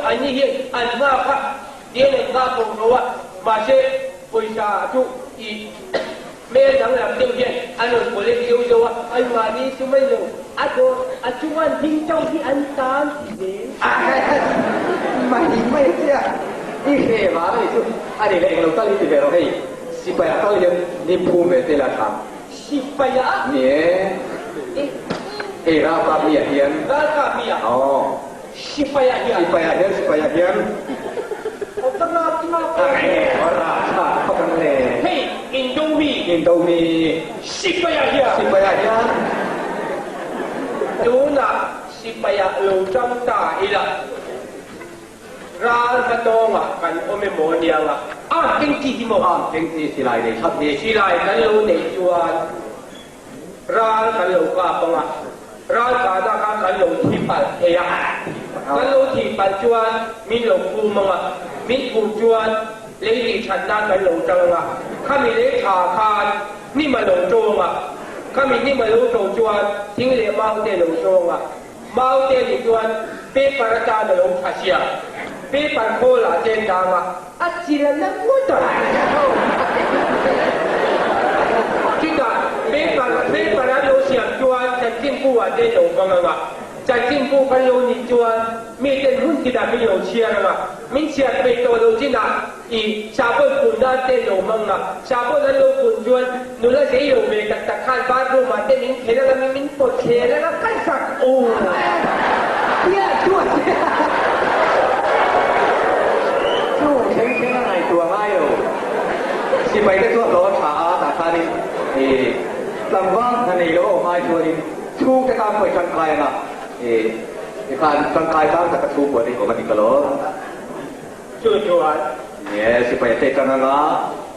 Anni hian an nghak a, tian an nghak ko tho a, mahse pawisa chu i hmel danglam deuh hian an rawn collect zeuh zeuh a, anmahni chu mai lo, a dawr a chunga an hming chauh hi an tan ti zel. Mai mai tia i hre vang a ni chu, a ni leh englo tal hi ti ve rawh hei, sipai ah tal hian ni phum ve te la tha. Sipai ah? Ni e, hei ralkap mi ah hian. Ralkap mi ah? Aw. Sipai ah hian. Sipai ah hian, sipai ah hian. Aw ka rap thlak e. Aw rap thlak khawp ang le. Hei indo mi. Indo mi. Sipai ah hian. Sipai ah hian. Tunah sipai ah lo tang ta ila. Ral hmatawngah kan awm emaw nianga arm keng chi hi maw? Arm keng chi silai nei that hi. Silai kan lo neih chuan ral kan lo kap ang a, ral kahna kha kan lo thi palh thei a, kan lo thih palh chuan min lo phum ang a, min phum chuan lei tih that nan kan lo tang ang a, khami lei tha khan hnim a lo tawng a, khami hnim a lo to chuan thing leh mau te a lo tawng a. Mau te nih chuan paper atan a lo tha sia, paper khawl ah chen tang a, a chil a na ngawt a. Chutah paper paper an lo siam chuan chanchinbu ah te lo hmang ang a, chanchinbu kan lo nih chuan mi ten hun tinah min lo chhiar ang a, min chhiar peih tawh lo chinah I sahbawn kun nan te lo hmang a, sahbawn an lo kun chuan nula zei lo ve tak tak khan bathroom ah te min khelh anga min min pawt thlel anga ka zak aw. Piah chuan chu thleng thleng a ngaihtuah ngai lo. Sipai te chu a hlawh a tha a, tah khanin i tlangval hna nei lo a awm ai chuanin chhungte tan pawh i tangkai anga i tikhan tangkai tan tak a chhungkua te i awm a ni ka lo. Chu chuan. Nie, sipai te tang anga,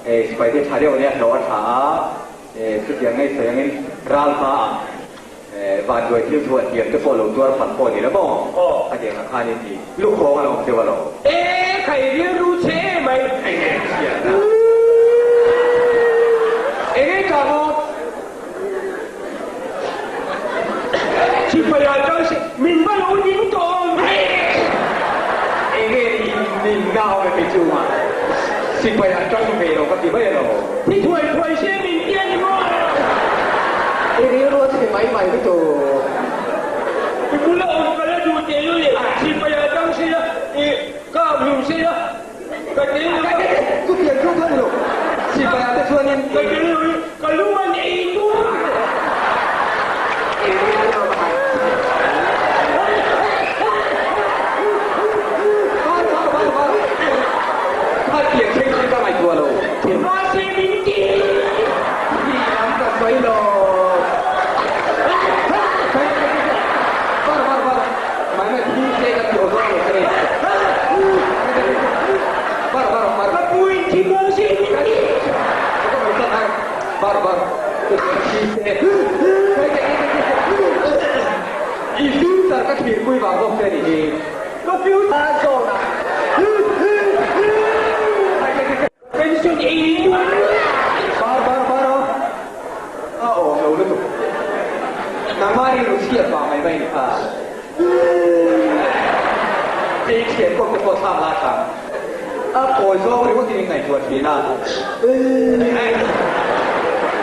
hei sipai te tha deuh ania hlawh a tha a, chutiang ngei sawi angin ral hmaah vanduai thil thu a thiam te pawh lo tuar phat pawh ni lo maw? Khatiang ang khanin i lukhawng a lo awm deuh alawm. E, khai rilru che mai. Enge chhiatna? Enge ka maw? Sipai ah chuan si min va lo ning tawh awm ve. Enge i ning na awm em i chungah? Sipai ah tang ve lo ka ti mai alo. Thi thuai thuai se min ti a ni maw? I rilru a chhe mai mai lutuk. I bula awm ka la duh teh lu le. Sipai ah tang se la, i ka hlum se la. Ka tel lo a. Chutiang chu ka ni lo. Sipai ah te chuanin. Ka tel lo i ka lung an ei tur. Bar bar bar bar. Khatiang thleng chu ka ngaihtuah lo. Mahse min ti. Ti lam ka sawi lo. Bar bar bar. Mai mai thi se ka ti awzawng lo ka ni. Bar bar bar. Ka pu in thi maw se min ti. Ka mai tak ai. Bar bar. Thi se. I filter ka thlir pui vang bawk che ni hi. Ka filter a zawn a. Pension ei duh. Bar bar bar a, a awm lo lutuk. Nangmah rilru chhiat vang mai mai ni kha. Ei thian pawh te pawh thlak la tha. A kawi zawng ringawt in in ngaihtuah thin a.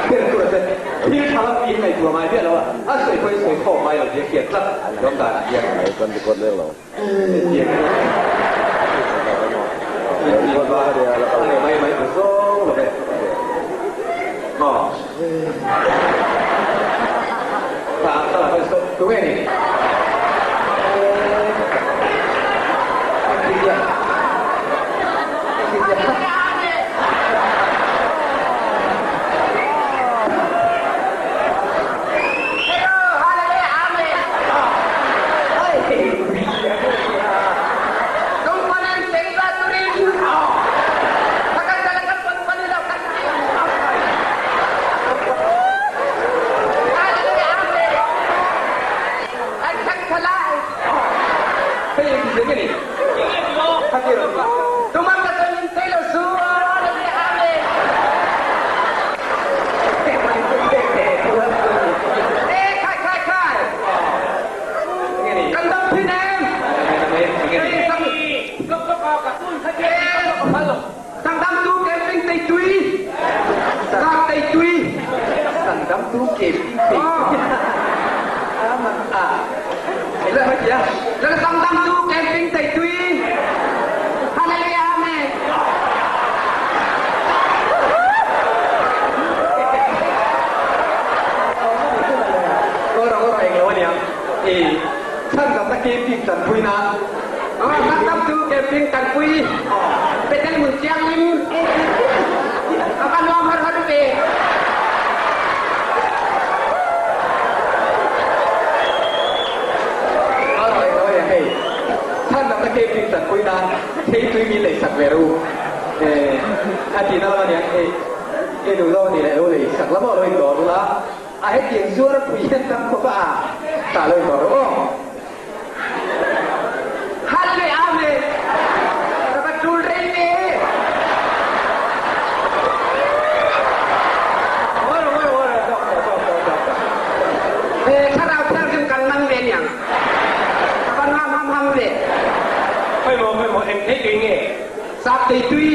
Ber tur a che. Thil tha lam in ngaihtuah ngai miah lo a, a sawi pawhin sawi khawm ngai lo tih a hriat tlat lawm dan ah hian. Kan record leng lo. camping thei a Lalsangdamtu camping theitui Hallelujah Amen. Ora ora eng lo aniang i chhandamna camping tanpui nan. Chhandamtu camping tanpui Bethel hmun thianghlim a va nuam har har ve. Hei, chhandamna camping tanpui nan theitui min lei sak ve rawh u. A tihna lam aniang, hei i nu lo ni leh lo lei sak la maw lo indawr ula, a hetiang zuar a pui hian tam khawp a a tah lo indawr rawh aw. Hal leh Amen. Ka va tul rei ve. Thlarau Thianghlim kan man ve niang. Ka va nuam ham ham ve. Khawi maw khawi maw eng thei tui nge? Sap thei tui.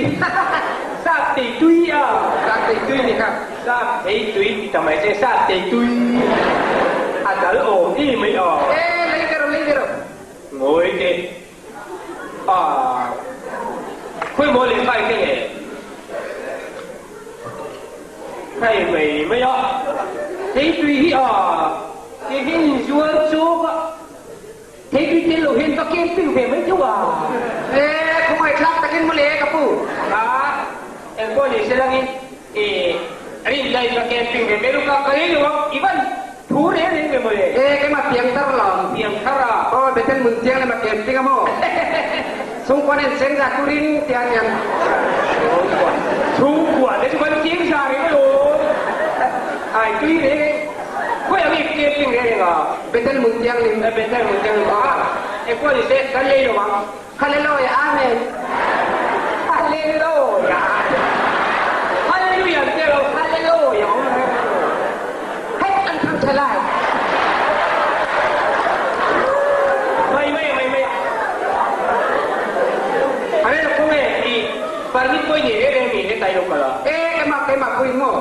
Sap thei tui a. Sap thei tui ni kha. Sap thei tui ti ta mai che sap thei tui a dal awm i mai aw. E lei ve rawh lei ve rawh. Ngawi teh a khawi maw lehkha i keng e. Hei mai mai a thei tui hi a ti hi inzuar chawk a. Thei tui tel lo hian ka camping ve mai theuh a. E, khawngaihthlak takin mawle ka pu. A, engpawh ni se langin i rin laiin ka camping ve mai lo ka ka lei lo ang, i van thu reng reng ve mawle. E, keimah piangthar lam. Piangthar a. Aw, Bethel hmun chiang lema camping a maw? Chhungkua nen cheng za turin tia niang. Chhungkua. Chhungkua te chu kan cheng za reng alawm. Ai tui reng reng. Khawi ang i camping reng reng a? Bethel hmun thianghlim. Bethel hmun thianghlim a engpawh ni se kan lei lo ang. Hallelujah Amen. Hallelujah. Hallelujah an tia lo Hallelujah awm reng lo. Hei an thang tha lai. Mai mai mai mai. Are khawnge i permit pawh i nei reng reng mi hetlai lo kal a. E keimah keimah pui maw?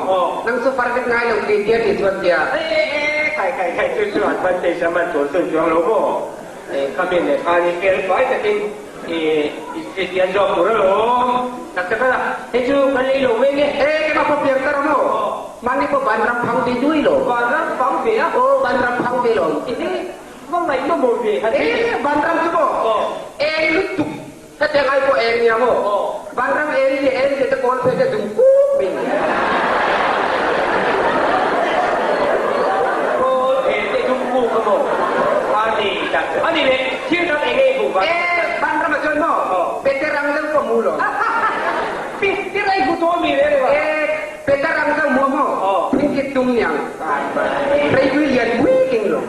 Nang chu permit ngai lo ti tia ti chuan tia. E e e kai kai kai chu chu advantage a man tur chuan chuang lo maw? Khami leh khan i fel fai takin i Kristian zawk tur alawm. Tak tak a, hei chu kan lei lo mai nge. E keimah pawh piang tar a maw? Mahni pawh vanram phang ve dui lo. Vanram phang ve a? Aw vanram phang ve lo. Ehe va ngaihna maw ve? E vanram chu maw? Eng lutuk. Hetiang ai pawh eng nia maw? Vanram eng leh eng leh te kawl phei te dum kuk mai ni. Kawl phei te dum kuk a maw? A ni tak. A ni leh, thil dang eng nge i hmuh van? E, vanram ah chuan maw? Peter ang deuh pawh hmu lo. Peter a i hmu tawh a mi reng reng a? E, Peter ang deuh hmu a maw? Thingkit tum niang. Reipui lian pui king lo.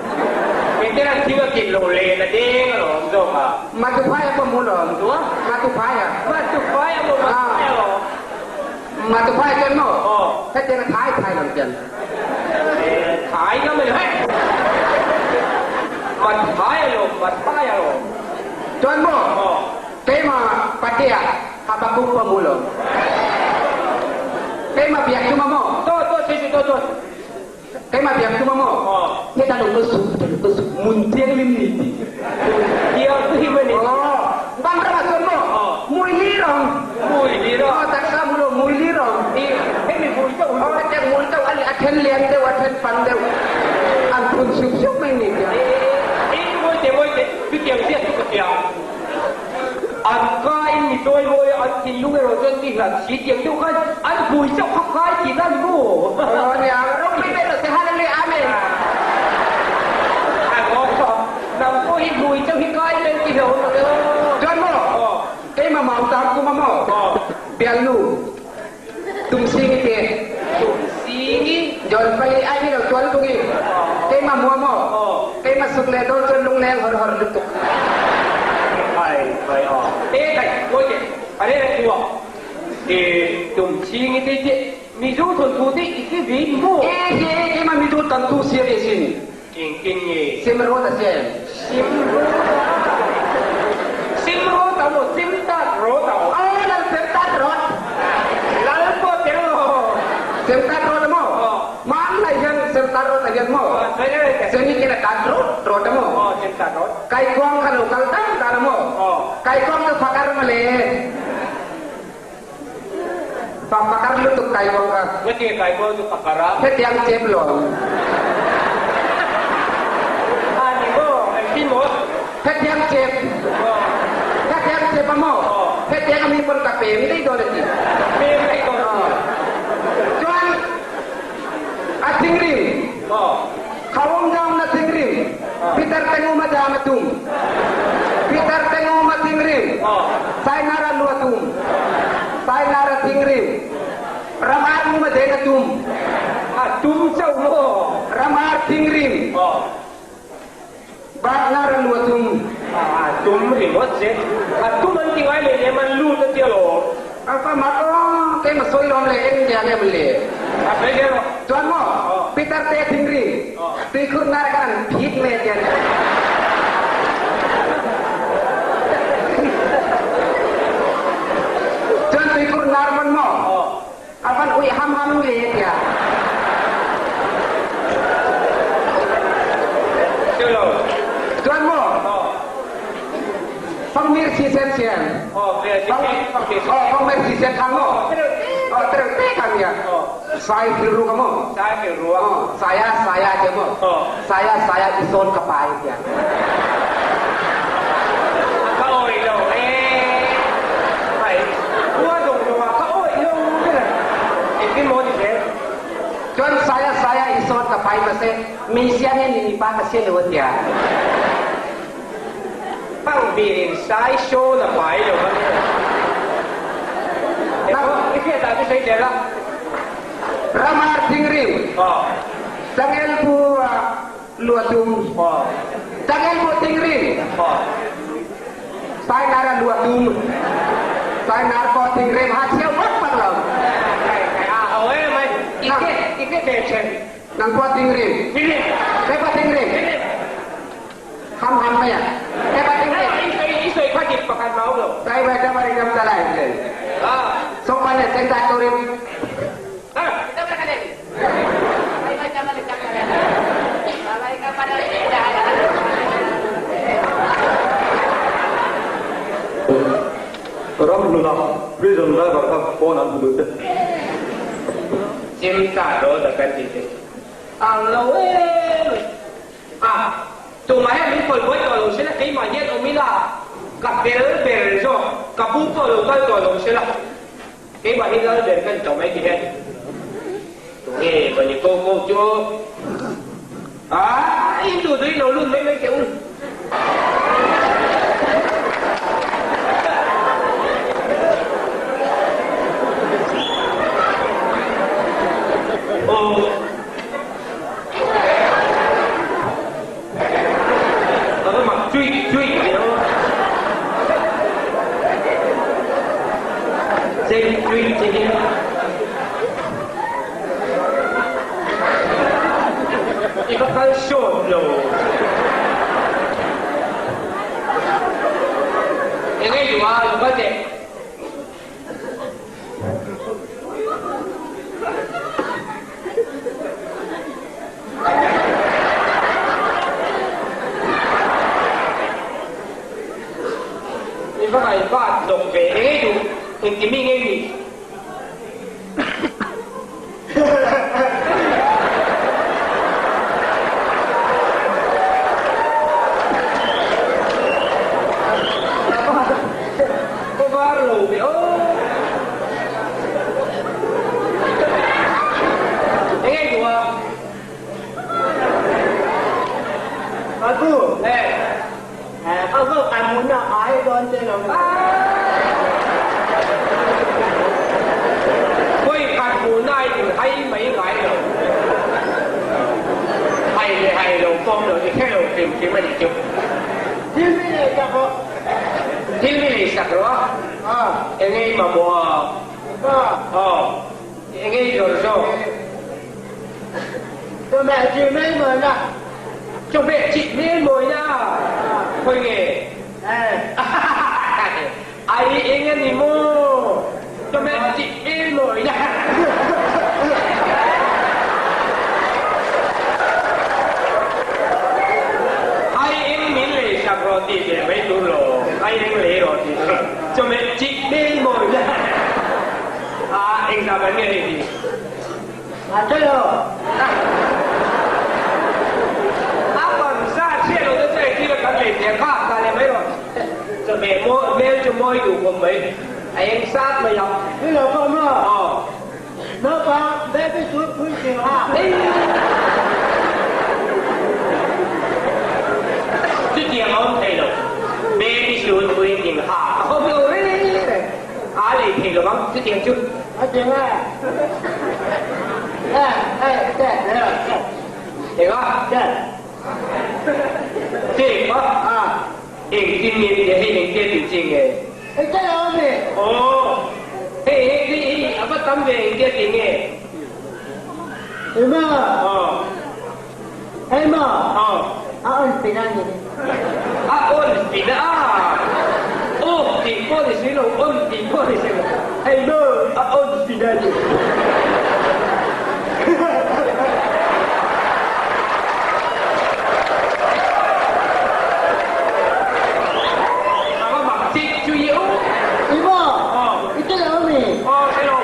Peter an thing a kit lo len a deng alawm zawk a. Matuphai a pawh hmu lo. Matuphai a. Matuphai a maw Matuphai a maw. Matuphai chuan maw hetiang a thai thai lo chuan. Thai ngam a ni hei. Mathai a lawm Mathai a lawm. Chuan maw keimah Patea Habakuk pawh hmu lo. Keimah Biakchunga maw. Dawt dawt thei chu dawt dawt. Keimah biak tum a maw? Heta lo ka zuk, heta lo ka zuk. Mun thianghlim ni ti. Thianghlim a ni. Bang ramah chuan maw? Mui li rawng. Mui li rawng. Aw taksa mu lo, mui li rawng. I hemi mui chauh Aw hetiang mui chauh a ni, a then lian deuh, a then pan deuh. An phun sup sup mai ni tiang. I mawi teh mawi teh, chutiang ziak chu ka hria. An ka in mi chawi mawi a, an thinlung erawh chuan mi hlat si tiang deuh khan an hmui chauh kha khai tih na ni maw? Aw nia, ropui ber lo se Hallelujah Amen. Aw, nang pawh hi hmui chauh hi kai ber ti hlauh awm lo e aw. Chuan maw, keimah mau tam kum a maw, bialnu Tumsingi te. Tumsingi? John Pali ai ni lo tual bungi. Keimah mua maw, keimah suk le dawn chuan lungleng hawr hawr lutuk. Khai khai aw. E khai, ngawi teh, a reh reh tu a. E Tumsingi te che Mizo thawnthu te i hre ve ni maw? E he keimah Mizo thawnthu siam i sin. Engtin nge? Simrawt a siam. Simrawt a? Simrawt a maw? Simtat rawt a aw? Aw lal semtat rawt. Lal pawh tel lo. Semtat rawt a maw? Hmanlai hian semtat rawt. Seni ken a tlan rawt rawt a maw? Kaikuang kha lo kal dang dan a maw? Kaikuang chu fakar mawle. Fa fakar lutuk kaikuang kha. Ngatinge kaikuang chu fakar a? Hetiang chep lawm. A ni maw? Engtin maw? Hetiang chep. Hetiang chep a maw? Hetiang a mi pawn ka pem daih dawn a ti. Pem daih dawn a ti. Chuan A thinrim. Khawm zauna thinrim. Pitar tengum a jam a tum. Pitar tengum a thinrim. Sainara lu a tum. Sainara thinrim. Ramar ngum a den a tum. A tum chauh maw? Ramar thinrim. Batnar a lu a tum. A tum ringawt che. A tum an ti ngai leh lem an lut a tia lawm. A fa mak aw, keimah sawi lawm leh eng nia nge mawle. A sawi hle rawh. Chuan maw, Peter te thinrim, tuikhur ngar khan an phit mai a tia ni. Chuan tuikhur nar pawn maw, a van uih ham ham le a tia. Chuan maw, Fangmir si sen sian. Fangmir si sen khan maw? Tereuh te khan nia. Sai thil ru ka maw? Saya saya tia maw? Saya saya i sawn ka pai tia. Ka awih lo e. Hai, khua dawng dawng ah ka awih lo ber a. Engtin maw ni zel? Chuan saya saya i sawn ka pai mahse mi sian hi ni pa ka sia lo a tia. Pangbir in sai sawn a pai lo a nia. Emaw, i hriat ah chu sawi zel a. Ramar Thingrim, Changel pu Luatum, Changel pu Thingrim, Sainar a Luatum, Sainar pawh Thingrim ha chhiau vak vak lo. Nang pawh Thingrim, kei pawh Thingrim, ham ham mai a, kei pawh Thingrim. Driver driver in ram chalai le. Sopan le sengta turin. Ramhluna prison driver kha phone an hmu duh che. Chimta road a kan tih te chu ang lo em a, tumah hian min pawi buai tawh lo sela keimah hian awm ila ka fel ber zawk ka pu pawh lo kal tawh lo sela. Keimah hi lal ber kan tawh mai ti hian tunge maw ni ko ko chu ah in duh duh in lo lut mai mai teh u. Aw. Ka va mak chuih chuih ve aw. Chei chuih che hi. I va kal sawt lo. Eng ei duh a, lo kal teh. I va ngaihvat hnawk ve ngei duh engti mi ngei ni? Ka var lo ve aw. Eng ei duh a? Apu. Eh. Ka va kan hmun a ai dawn che lo. Khawi khat hmuhna in in hai mai ngai lo. Hai leh hai lo pawm lo i hre lo hrim hrim a nih chu. Thil mi nei sak rawh. Thil mi nei sak rawh a. Eng ei mamawh a? Aw. Eng ei zawr zawk? Chawhmeh chi mai mawina. Chawhmeh chi mai mawina? Khawi nge? Ai eng a ni maw? Chawhmeh chi mai mawina. mai reng lei rawh tih chawhmeh chih mai mawi la a engzah man nge hei hi? A che lo. A man zat hriat loh te chu engtin a kan lei teh kha ta leh mai rawh. Chawhmeh hmel chu mawi duh khawp mai. A eng sat mai ang. Ni lo pawh maw? Aw. Naupang baby suit puitling ha. Chutiang a awm thei lo. Baby suit puitling ha a awm lo reng reng. A lei thei lo ang chutiang chu. A ti nge? E, e, te, le, te. Eng a? Te. Te kha? A. Engtin nge tia hei engtia tih chi nge? Hei te lo ami? Aw, hei hei hei hei a va tam ve engtia tih nge? Hei maw? Aw. Hei maw? Aw. A on pin a ni. A on pin a. Off tih pawh ni si lo, on tih pawh ni si lo. Hei maw? A on pin a ni. A va mak chik chu i u. I maw? I tel lo mi? Aw, tel lo.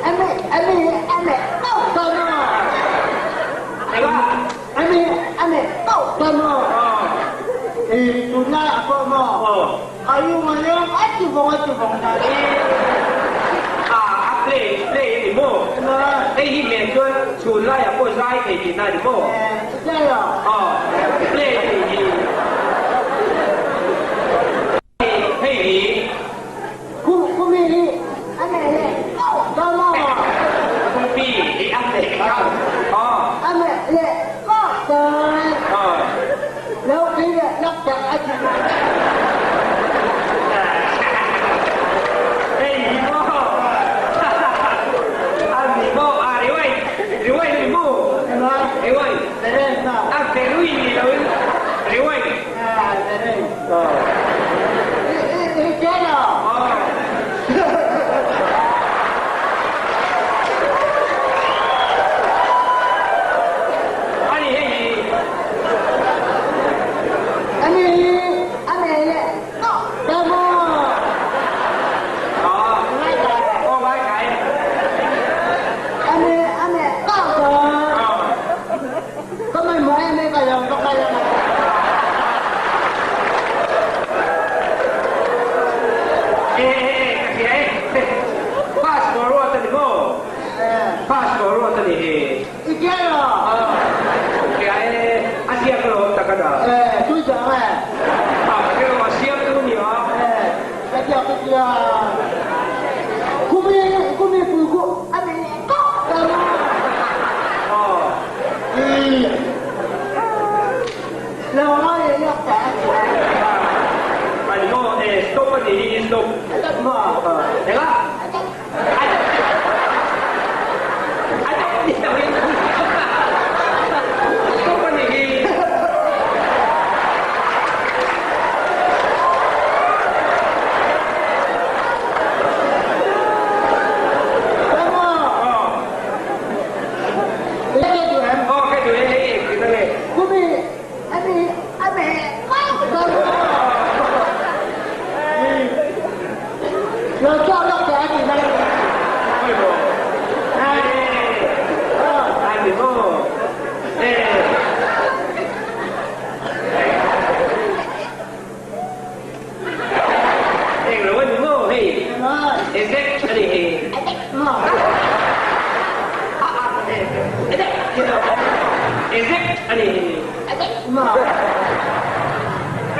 Emi, emi, emi, tauh ta maw? Eng a? Emi, emi, tauh ta maw? I tunlai a pawh maw? A lung a leng a ti vawng a ti vawng ta. A a play play a ni maw? Hei hi men chuan chhun laiah pawh zai thei tihna a ni maw? Aw play a nih hi. Hei hi. Khumi hi a meh leh kauh ta maw? Khumi hi a meh kauh. Aw. A meh leh kauh ta. Aw. Lo phei leh lak tak a ti mai. Hei hi maw? A ni maw? A rewind, rewind a ni maw? Rewind. A verui ni lo in rewind. A ni hei hi. Pass forward a ni maw? Pass forward a ni hi. I tia lo. Tia e, a ziak alawm tak a dah. E, tui chang e. A, ka hre lo, a siam tu ni a. E, ka tia ka tia. Kumi, kumi pui ku a ni kawk ta lo. Aw. I. Lo ngai e lak ta a tia. A ni maw? E, stop a ni hi, stop. A tak maw? Eng a?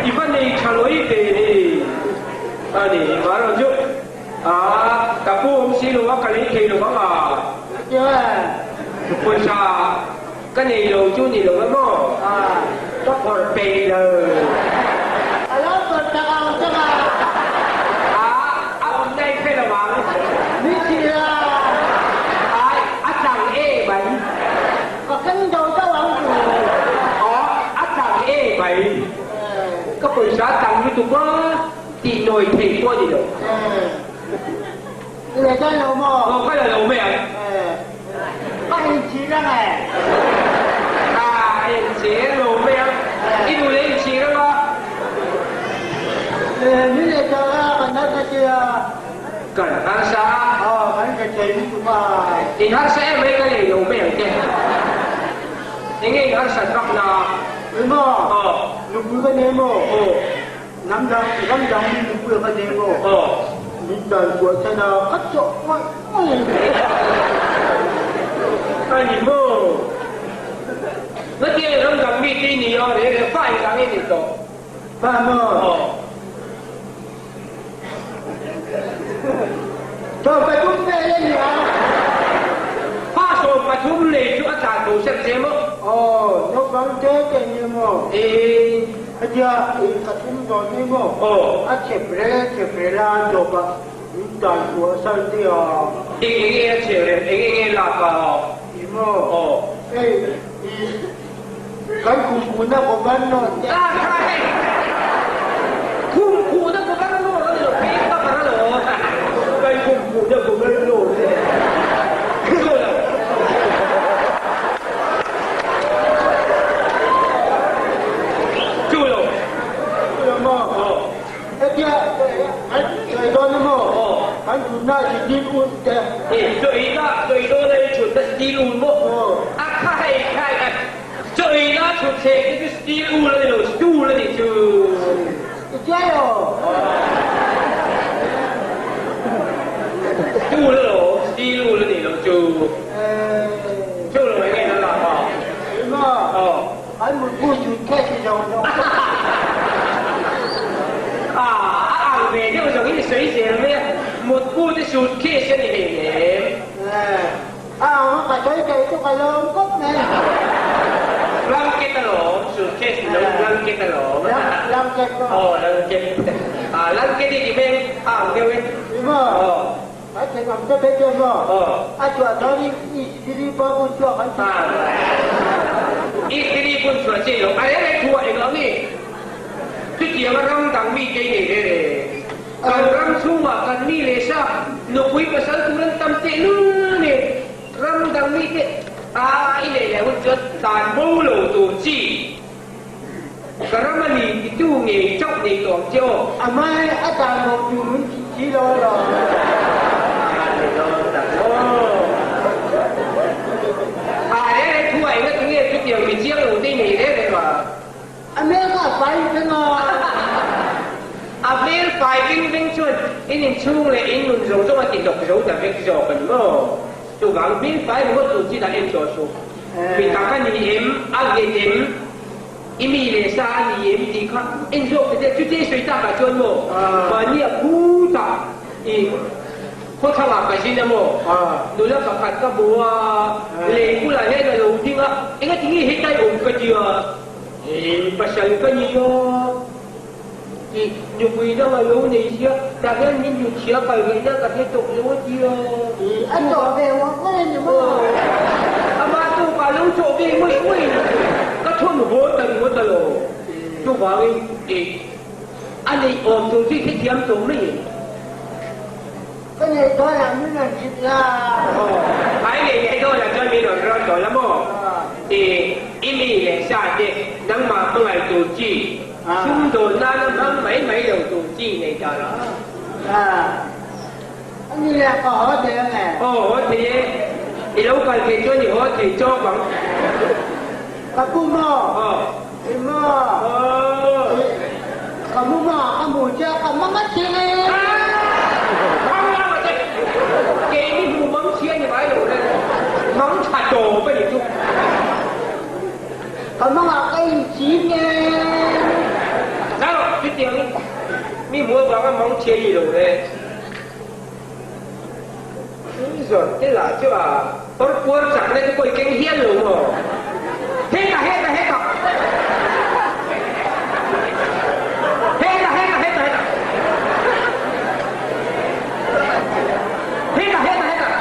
I va nei tha lawih ve hei a ni marawh chu a ka pu awm si lo a ka lei thei lo vang a pawisa ka nei lo chu ni lo emaw ka phawrh peih lo a a awm daih hre lo ang a chang e mai. Ka keng do do ang chu. Aw, a chang e mai. Ka pawisa tam lutuk a, tih nawi thei pawh a ni lo. I la dawn lo maw? Aw, ka la lo mai ang. Ka inchhir ang e. A inchhir lo mai ang. I duh leh inchhir ang a. Ni leh ta a, kan harsa sia. Kan harsa a. Aw, kan rethei lutuk a. In harsa em mai ka nei lo mai ang che. Enge in harsat vak na? Emaw? Aw. Nupui ka nei maw? Aw. Hnam dang, ram dang mi nupui ka nei maw? Aw. Min dan kuah chhan a, ka chawh ngawih ngawih. A ni maw? Ngatinge ram dang mi te i ni a, reng reng fa engzah nge ni tawh? Fa maw? Aw. 13 vel a ni a. Fa 13 nei chu a tlan bo sek che maw? Aw, naupang te te ni maw? Ee. Hetia i pathum dawn ni maw? Aw. A chep rel chep rel a dawp a, min tan kuah sal te a. Eng eng nge a chep rel, eng eng nge lak a? I maw? Aw. Ei, i Kan khumpuhna Governor te. Ah kha hei khumpuhna Governor a ni lo phei ka par a lo. Kan khumpuhna Governor te chu lo. Chu lo. Chu lo maw? Aw. Hetia an sawi dawn a maw? Aw. Kan thutna chi steel ul te. Hei sawi na sawi dawn a i thutna steel ul maw? Aw. A kha hei kha hei sawi na thut thei te chu steel ul a ni lo stool a nih chu. I chiai aw. Stool a lo steel ul a nih loh chu. Chu lo eng nge na lak a? Emaw. Aw. An mutbu chhun khe si zawng zawng. A a ang ve deuh zawng in sawi zel mai a, mutbu te chhun khe si a ni hlei nem. A ang a ka sawi thei chu ka lawm khawp mai. Blanket alawm, suitcase ni lo blanket alawm. Blanket maw? Aw blanket. A blanket hi ti hmel a ang deuh e. Ni maw? Aw. Kan thenawm te phei chuan maw? Aw. A chhuah chuan in istiri pawh bun chhuak an ti. Istiri bun chhuah chi lo. A reng reng thu ah englo nge? Chutianga ram dang mi te nei ve re. Kan ram chhungah kan mi leh sa nupui pasal tur an tam teh lul nen ram dang mi te a i neih leh hun chuan dan bo lo tur chi. Ka ram a ni titu ngei chauh nei tawh ang che aw. A hmai a dan bo tur hun tih si lo a lo. A reng reng thu ah enga tinge chutiang mi chiang lo te i nei reng reng a. A hmel kha a fai veng a. A hmel fai veng veng chuan in inchhung leh in nun zawng zawng a ti hnawk zo ta vek zawk a ni maw? Chuvang hmel fai ringawt tur chin ah en tawh suh. Mi tak a ni em, a nghet em, i mi leh sa a ni em tih kha en zawk ta che. Chutia i sawi tak ah chuan maw mahni a phut ah i khawthlang ah ka zin a maw? Nula pakhat ka hmu a, lei bulah hian a lo ding a, engatinge hetlai awm ka tia? Hei pasal ka ni a, tih nupui dang a lo nei sia, tah hian min dut chhia kal ngaihna ka hre tawh lo a tia. A chawh ve ngawt ngawt a ni maw? Amah tawkah a lo chawh ve ngawih ngawih a ni. Ka thawn haw ta ringawt a lo. Chuvangin ih a neih awm tur chu i hrethiam tawh mai em? Ka neih dawnah min rawn hrilh la. Ai nei leh dawnah chuan min rawn rawn tawh la maw? I i mi leh sa te nangmah hmangaih tur chi, sumdawn nana hmang mai mai lo tur chi nei ta la. A ni leh ka haw thei ang e. Aw haw thei e, i lo kal thei chuan i haw thei chawk ang. Ka pu maw? Aw. I maw? Aw. Ka mu maw? Ka mu che ka mang a ching e. Mang lang a che. Keini hmu mang chhia ni ngai lo le. Mang tha tawp a ni chu. Ka mang ah ka in ching e. Zau, chutiang in mi hmu avanga mang chhia ni lo le. Zawrh te lah chu a awr puar chak na te pawh i keng hial lo maw? Hetah hetah hetah! Hetah hetah hetah hetah! Hetah hetah hetah!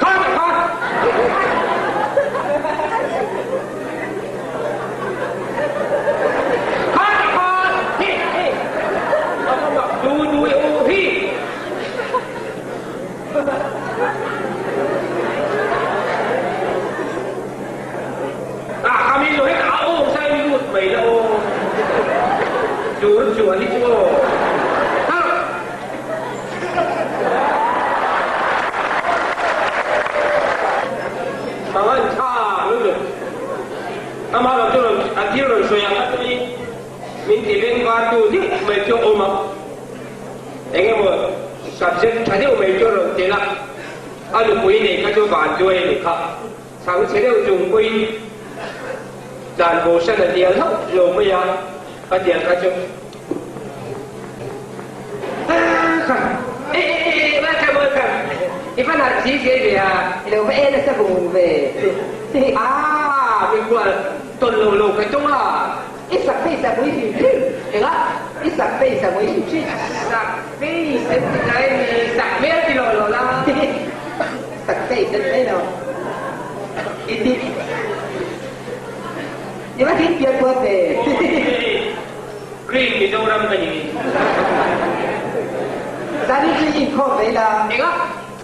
Khan khan! Khan khan! Hi hi! A va mak du du e u hi! Tur chuan hi chu aw. Kal! Mangan tha lutuk. Amah lo chu rawn a thil rawn sawi ang a tui min ti veng var tu deuh mai chu a awm a. Eng emaw subject tha deuh mai chu a rawn tel a. A nupui nei kha chu vanduai a ni kha. Chhang chhe deuh chung pawhin dan bosan a dial hauh lo mai a, a dial kha chu Welcome, welcome. I va nalh si si ve a. I lo va en nasa vung ve. Ah, mikhual tawn lo lo ka tung a. I sak face a mui hrim hrim. Enga? I sak face a mui hrim hrim. Sak face an ti ngai a ni, sak hmel ti lo lo la. Sak face an ti mai lo. I ti I va thil pian kual ve. Green Mizoram ka ni. Zani chu i inkhawm ve ila. Enga?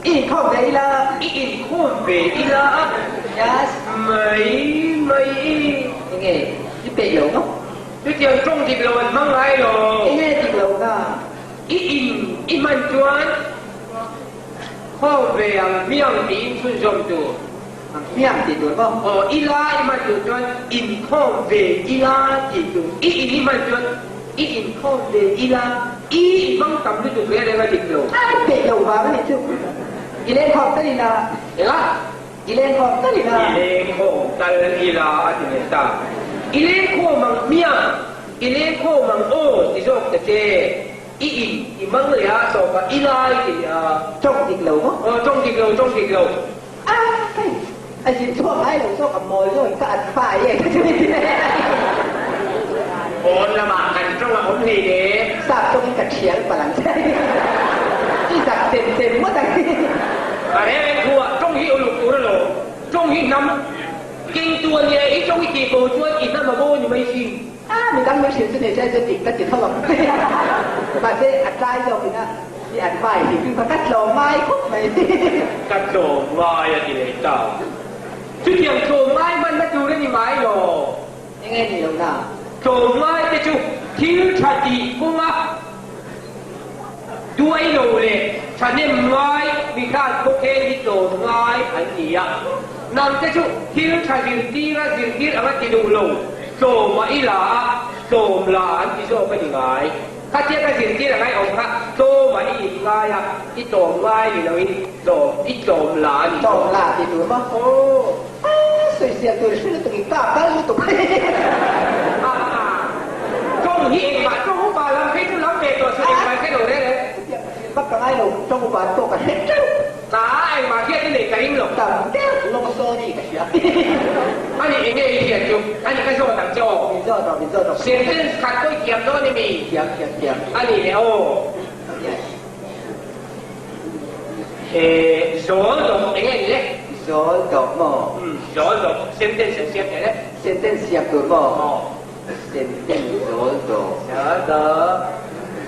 I inkhawm ve ila. I inkhawm ve ila. Yes. Mai mai. Enge i peih lo maw? Chutiang tawng dik lo an hmang ngai lo. Enge dik lo na? I in i hman chuan khawm ve ang hmiang tiin chhunzawm tur. Ang hmiang tih tur maw? Aw ila i hman tur chuan inkhawm ve ila tih tur. I in i hman chuan i inkhawm ve ila i i hmang tam lutuk reng reng a dik lo. A peih lo vang a nih chu. I lengkhawm tal ila. Enga? I lengkhawm tal ila. I lengkhawm tal ila a ti leh ta. I lengkhawm ang hmiang, i lengkhawm ang aw ti zawk ta che. I in i mang leh a tawpah i lai ti leh a. Tawng dik lo maw? Aw tawng dik lo, tawng dik lo. A hei, a zin chhuak ngai lo zawk a mawl zawk in ka at fai e ka ti leh. Pawn lamah kan tawng a awm hlei le. Sap tawng in ka thial palh ang che. I zak chem chem ngawt ang. Ka reng reng thu ah tawng hi uluk tur a lo. Tawng hi hnam kengtu a nia, i tawng i tih ko chuan i hnam a bo a ni mai sin. A midang min hrilh chu nei se chuan dik ka ti tho ang. Mahse a tlai zawk in a i an vai tih chu ka tlawm ngai khawp mai. Ka tlawm ngai a ti leh ta. Chutiang tlawm ngai hmanna tur a ni mai lo. Enge ni lo na? Tlawm ngai te chu thil tha tih kawnga duai lo leh thahnem ngai mi khan khawkheng hi tlawm ngai an ni a. Nang te chu thil tha zirtira zirtir anga ti duh lo, tlawm a i la a, tlawm la an ti zawk a ni ngai. Khatia ka zirtir anga i awm kha tlawm a i in ngai a, i tlawm ngai ni loin tlawm i tlawm la a ni zawk. Tlawm la ti tur maw? Aw. A sawisel tur hre lutuk in ka kal lutuk. A a tawng hi engmah tawng upa lam phei chu lam ve tawh suh engmah hre lo reng reng. Chutiang ka hrilh vak ka ngai lo, tawng upa an pawh ka hre teuh. Ka engmah hriat i nei ka ring lo. Tam deuh lawng sawn i ka hria. Ani enge i hriat chu? Ani ka zawt ang che aw. Min zawt rawh, min zawt rawh. Sentence khat pawh i thiam dawn i mi? Thiam, thiam, thiam. Ani le aw. Yes. Eh, zawl dawk enge ni le? Zawl dawk maw? Umm, zawl dawk. Sentence an siam thei le. Sentence siam tur maw? Aw. Sentence zawl dawk. Zawl dawk.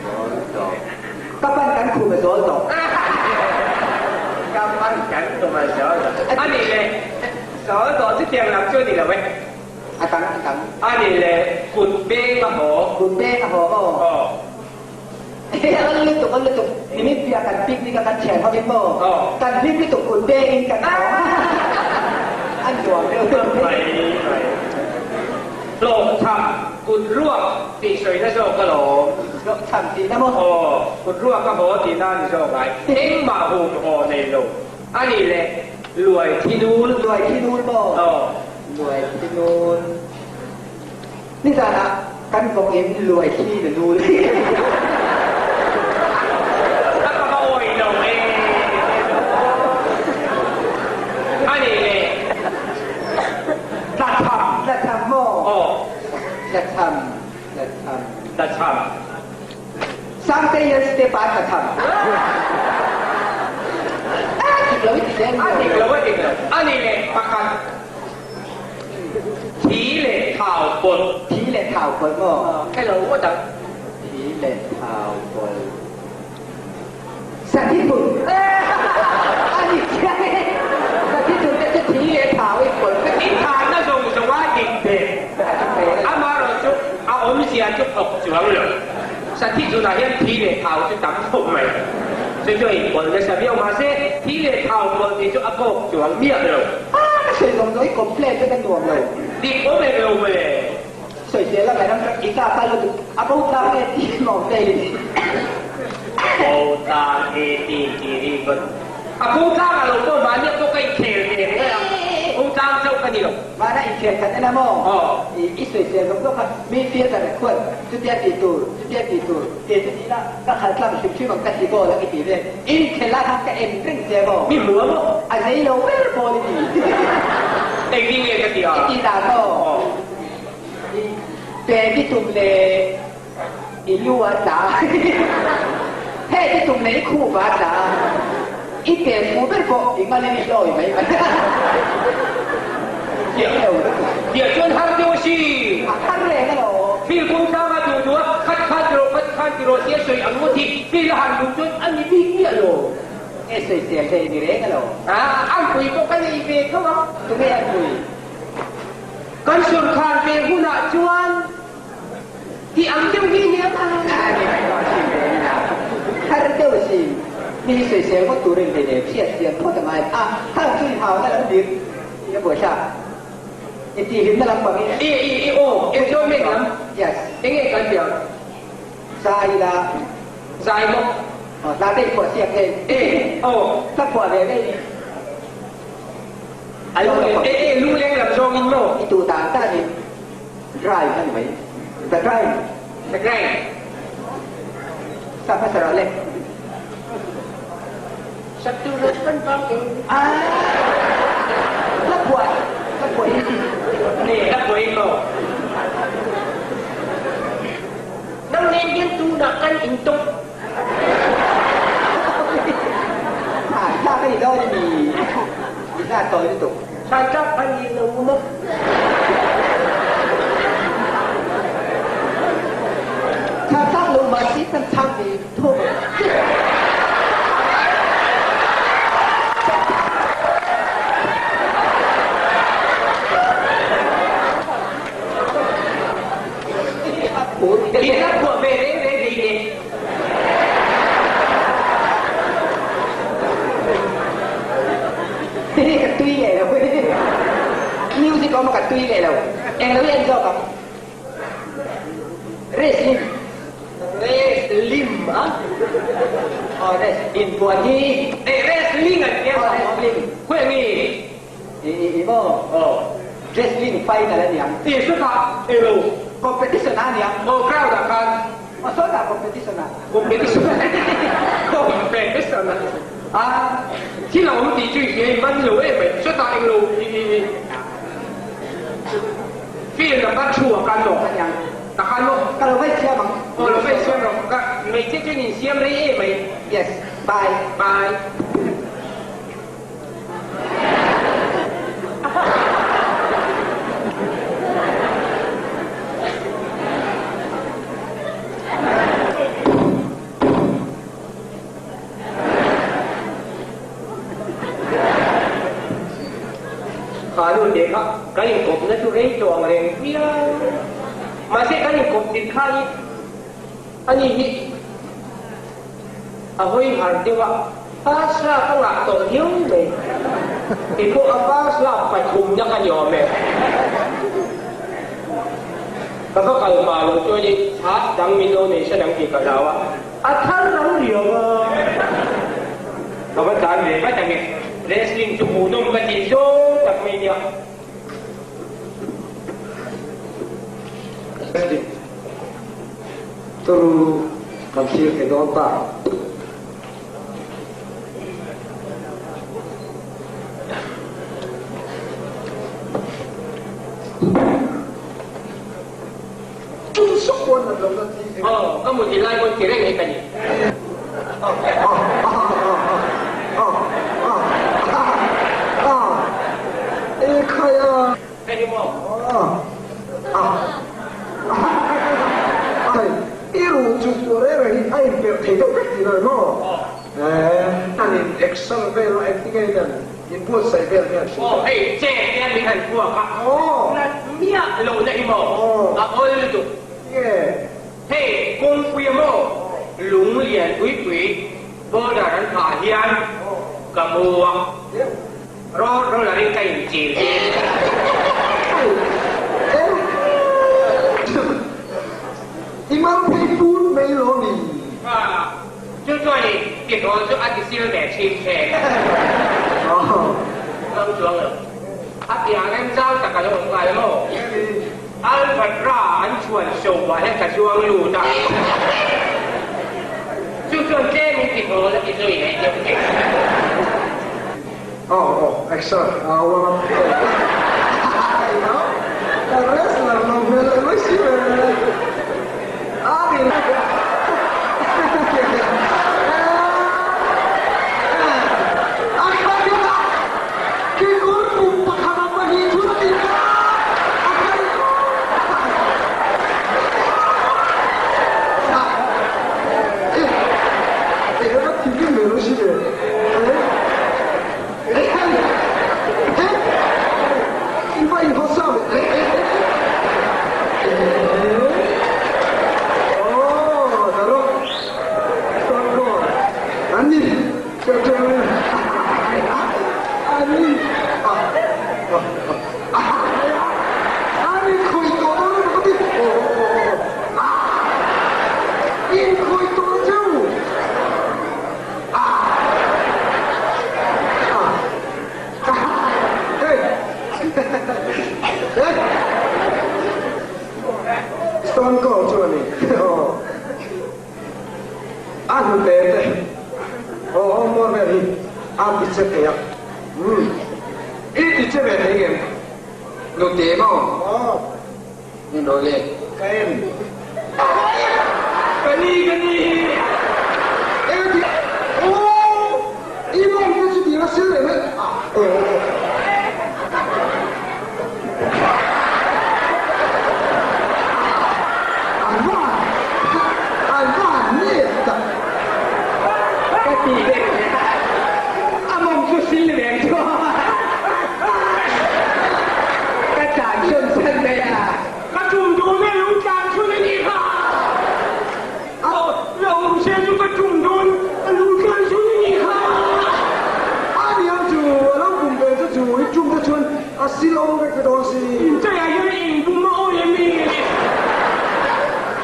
Zawl dawk. Ka pan kan khum a zawl dawk. Ka pan kan khum a zawl dawk. A nih le, zawl dawk chu tiang lam chu a ni lo e. A dang, a dang. A nih le, kut beng a haw. Kut beng a haw maw? Aw. An lutuk, an lutuk. Nimin piah kan picnic a kan thian ho in maw? Kan hlim lutuk kut beng in kan haw. An nuam deuh deuh mai. Mai mai. Hlawhchham kut ruak tih sawina zawk alawm. Hlawhchham tihna maw? Aw, kut ruak a haw tihna a ni zawk ngai. Engmah hum haw nei lo. A nih leh luai thi nul. Luai thi nul maw? Aw. Luai thi nul. Nizanah kan vawk in luai thli na nul. A ka va awi lo e. A nih le tlatham. Tlatham maw? Aw. Tlatham, tlatham. Tlatham. Sangtei hian step ah tlatham. A dik lo i ti zel maw? A dik lo, a dik lo. A nih le pakhat. Thi leh thau pawlh. Thi leh thau pawlh maw? Hello, what up? Thi leh thau pawlh. Sathi phun. A ni chiang e. Sathi phun te chu thi leh thau i pawlh vek. I thanna zawng zawng a dik ve. Amaherawhchu a awmzia. Awmzia chu thawk chuang lo. Sathi zunah hian thi leh thau chu tam khawp mai. Chu chu a inpawlh nasa viau. Mahse, thi leh thau pawlh tih chu a kawk chuang miah lo. A, ka sawi zawng zawng i complain vek a nuam lo. Dik awm em lo mawle. Sawisel a ngaihram tak i ka kal lutuk a bo tlang e tih mawm te in. Bo tlang e tih tih ri got. A bo tlang a lo pawh mahni a pawh ka inkhel ve reng a, bo tlang chauh ka ni lo. Mahna inkhel khat en a maw? Aw. I sawisel zawk zawk kha mi fielder khuan chutia tih tur chutia tih tur kei chu ti ila ka khalh tlang hrim hrim ang ka ti goal ang i ti vel. Inkhel ah khan ka en reng che maw? Mi hmu a maw? A zei lo ber pawl i ti. Engtin nge ka ti a? I ti dan maw? Aw. I pe ti tum leh i lu a tla a, he ti tum leh i khup a tla a, i pe fu ber pawh i ngal in i hlawi mai mai. Tiah chuan har deuh a si. A har reng a lo. Fil kung tlanga duh duh a, khat khan ti rawh, khat khan ti rawh tia sawi ang ngawt hi fil a han duh chuan a ni bik miah lo. Nge sawisel thei ni reng a lo. A, an pui pawh ka nei ve tho ang. Tunge an pui? Kan sawrkhar ve hunah chuan ti ang deuh hi nia ta. Har deuh si, mi hi sawisel ngawt turin hei leh hriat chian phawt a ngai a, hang chu i hau na lam dir tih a buaithlak. I tihhlimna lam bangin. I i i aw, enjoyment lam. Yes. Enge kan tih ang? Zai ila. Zai maw? Aw, hla te i phuah siak hei. E, aw. Hla phuah ve ngei. A lung e e lungleng lam zawng in maw? I tu dan dan in drive a ni mai. The drive. The drive. Sa hmasa rawh le. Sak tu rawh kan vang eng. Ah! Hla phuah, hla phuah in. Ne, hla phuah in maw? Nang nen hian tunah kan intawk. Thla ka ni dawn a ni. I hla tawi lutuk. Thla tlak a ni lo maw? Thla tlak lo mah si kan chhang ve thawm ang. I hla phuah ve reng reng hlei ne. Hihi ka tui leh lo Music awm a ka tui leh lo. Eng lo i en zawk ang. Wrestling. Wrestling a? Aw rest inbuan hi. Eh wrestling an tia. Aw wrestling. Khawi nge? I i i maw? Aw. Wrestling final a niang. I hre kha elo. Competition a niang. Aw crowd ah khan. Aw sawtah competition ah. Competition. Competition ah. A. Thil a awm tih chu i hria i man lo em mai. Sawtah englo i i i field ah khan thu ah khan maw? A niang. Ka khan maw? Ka lo vaih siam ang. Aw lo vaih siam rawh. Ka hmeichhia chuan in siam rei em mai. Yes. Bye. Bye. Kha nu te kha kan inkawpna chu rei tawh ang reng viau. Mahse kan inkawp tir khanin ani hi A hawi har deuh a, pass lak a ngah tawh viau mai. Kei pawh a pass lak pathumna ka ni awm e. Ka va kal hma lo chuanin chhas dang min lo nei hran ang tih ka hlau a, a thar lo riau a. Ka va tlan ve vat ang e, wrestling chu hmuhnawm ka tih zawng tak mai nia. Wrestling. Turu kan thlir thei dawn ta. Aw, ka mut i lai pawn ti reng hi ka ni. Hei hi maw? I ruh chu tur reng reng hi a inperh thei deuh vek tih lo maw? An in exer vel a engtin nge hian inbuatsaih vel hian hrilh Aw hei che hian min han puak a, nat miah lohna hi maw? A awl lutuk. Nge? pui pui border an phah hian ka mu a, road roller in ka inchil tir. I mal phei put mai lo ni. Chu chuan i tihrawl chu a ti sil ve thin che. Ngam chuang lo. A piah remchang tak a lo awm nghal maw? Alpha-ra an chhuan show-ah hian ka chuang lut a. Chu chuan tlem in tihrawl a ti zui leh deuh thei. Oh oh exer a warm up Ka wrestler lo hmel leh mai si ve a ni. A kha a kekawr pum pakhat a pahnih thun a tih kha a kai Stone Cold chu a ni. A hnute te aw aw mawi vel hi a ti che thei a. Umm. I ti che ve thei ngem? Hnute maw? Aw. Min rawn le. Ka en. Ka ni ka ni. Eng ti aw i mawng te chu tih a sil leh mai. Aw aw. An va an va han nep tak. Ka ti ve a mawng chu sil ve ang chu. Ka tlan chhun chhan mai a. Ka tum dawn e lo tlan chhun a nih kha. Aw lo awm se chu ka tum dawn a lo tlan chhun a nih kha. A nia chu a lo kum ve chu chu i tum te chuan a sil awm vek ve dawn si. Inchaiah hian eng bum a awi em i?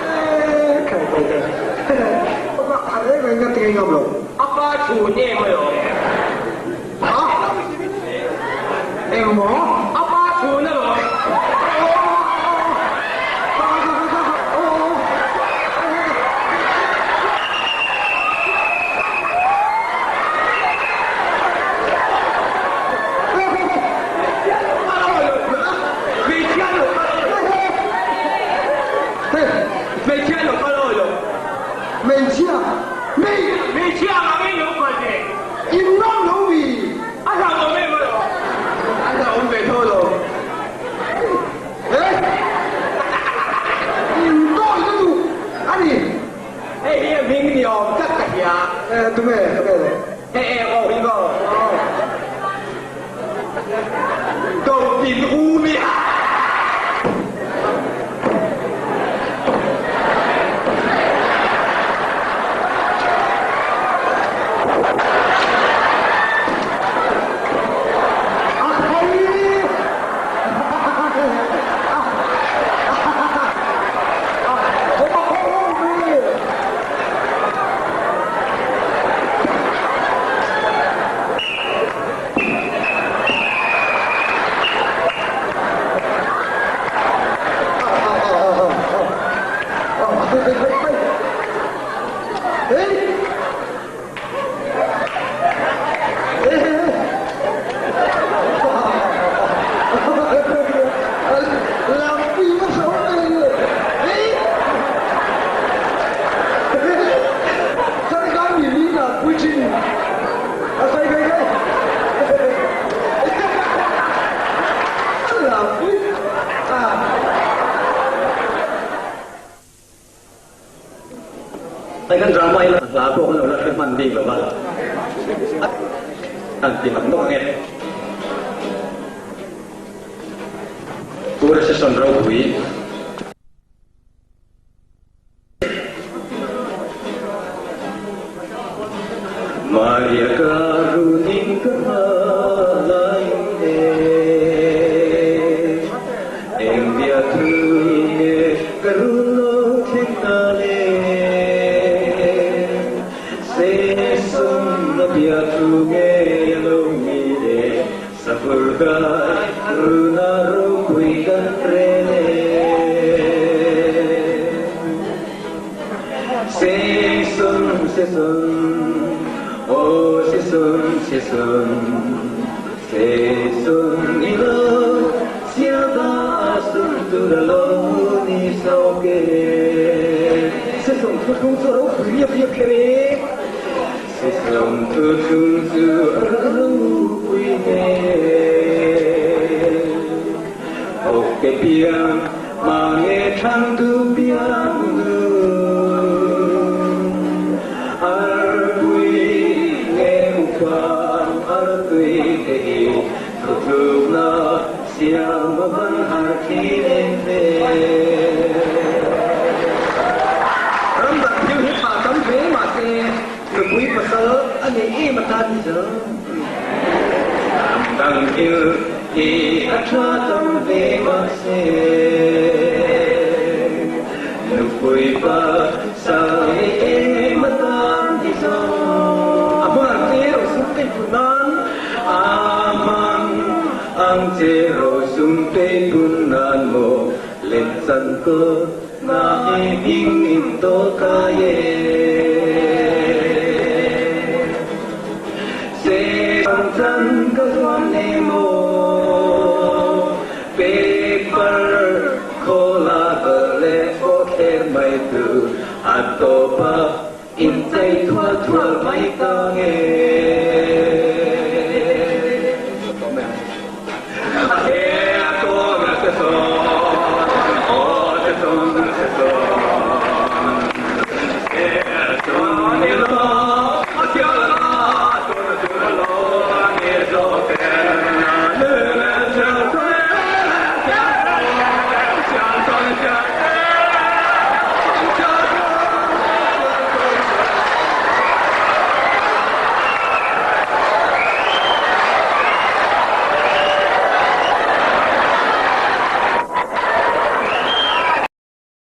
Eee khai khai khai a reng reng ka ti ngam lo. A pa chhun em alawm. A engmaw? A pa chhun alawm. Hmeichhia lo kal awi lo. Hmeichhia? Hmeichhia ang in lo kal ve. In ngam lo mi? A hlauhawm em alawm. A hlauhawm ve tho alawm. He! In tawi lutuk a ni. Hei hi a hming ni awm tak ka hria. E, tunge, tunge le? He eng aw hi maw? Dawtin u mi a. Hei kan drama hi hla pawh kan lo la hre hman bik lo va, an ti mak nawk ange. Pu Recession ropui. Maria ka runin ka halain e Eng bia thu nge ka run lo thleng ta le Se sum na bia thu nge a lo ni le Safur kai runa ropui kan rel e Sesun sesun oh sesun sesun Sesun ilo siaba sun tur lo ni so ke Sesun thu thung chu ropui riap riap kher e Sesun thu thung chu ropui nge Ok piang ma nge thang tu piang nu Ar pui nge upa ar tui te hi thu tluk na siam ma ban har thi lên ve Ram dang thil hi tha tam hle mahse nupui pasal a nei em atan ni zo. Ram dang thil hi a tha tam ve mahse nupui pasal a nei em atan ni zo. A hmar che ro sum tei pun nan a mang ang che ro sum tei pun nan maw let chan ko na e hing in to ka ye. Se ang chan ka zuam ne maw paper khaw la ka le aw thler mai tu a tawp a.